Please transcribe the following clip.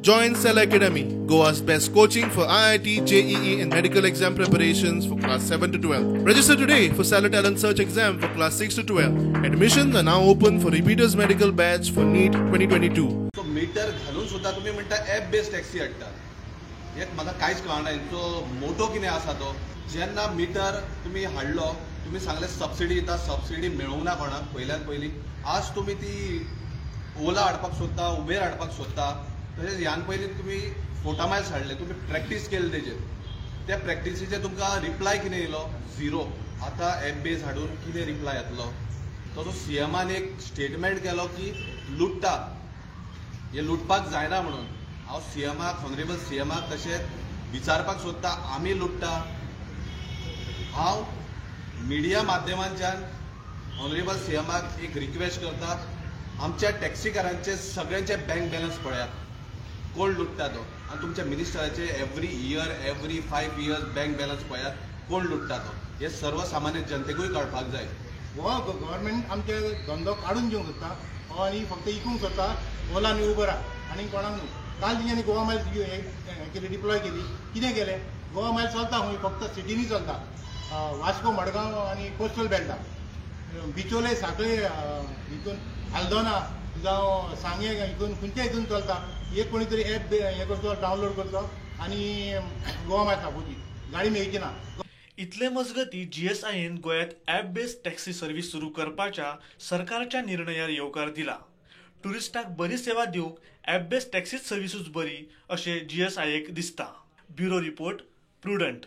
Join Cell Academy, Goa's best coaching for IIT, JEE and medical exam preparations for class 7 to 12. Register today for Stellar Talent Search exam for class 6 to 12. Admissions are now open for repeaters medical batch for NEET 2022. So meter घालून सुद्दां तुमी म्हणटा app based taxi हाडटा. हें म्हाका कांयच कळना हेंचो मोटो कितें आसा तो. जेन्ना मिटर तुमी हाडलो, तुमी सांगलें सबसिडी दिता, सबसिडी मेळूंक ना कोणाक पयल्यान पयलीं. आज तुमी ती ओला हाडपाक सोदता, उबेर हाडपाक सोदता. तशेंच ह्यान पयलीं तुमी फोटा मायल्स हाडले, तुमी प्रॅक्टीस केली तेजेर, त्या प्रॅक्टिसीचेर तुमकां रिप्लाय कितें येयलो? झिरो. आतां एप बेज हाडून कितें रिप्लाय येतलो? तसो सीएमान एक स्टेटमेंट केलो की लुट्टा, हे लुटपाक जायना म्हणून. हांव सीएमाक, ऑनरेबल सीएमाक तशेंच विचारपाक सोदता, आमी लुट्टा? हांव मिडिया माध्यमांच्यान ऑनरेबल सीएमाक एक रिक्वेस्ट करता, आमच्या टॅक्सीकारांचे सगळ्यांचे बँक बॅलन्स पळयात, कोण लुट्टा तो. आनी तुमच्या मिनिस्टराचे every year, every 5 years bank balance पळयात, कोण लुट्टा तो. हे सर्वसामान्य जनतेकूय कळपाक जाय. हो गव्हर्मेंट आमचे धंदो काडून घेवंक सोदता हो आनी फक्त इकूंक सोदता ओला आनी उबराक, आनी कोणाक न्हू. काल तेंच्यांनी गोवा मायल्स केली, डिप्लॉय केली. कितें केलें? गोवा मायल्स चलता खंय? फक्त सिटींनी चलता, वास्को, मडगांव आनी कोस्टल बेल्टा. बिचोले, साखळे, हितून आल्दोना जावं सांगे हितून खंयच्या हितून चलता. एक कोणी तरी एप हें करचो, डावनलोड करचो आनी गोवा मायल्स दाखोवची, गाडी मेळची ना. इतले मजगती जीएसआयन गोंयांत ॲप बेस्ड टॅक्सी सर्वीस सुरू करपाच्या सरकारच्या निर्णयार येवकार दिला. ट्युरिस्टाक बरी सेवा दिवंक ॲप बेस्ड टॅक्सीच सर्विसूच बरी अशें जीएसआयक दिसता. Bureau report, Prudent.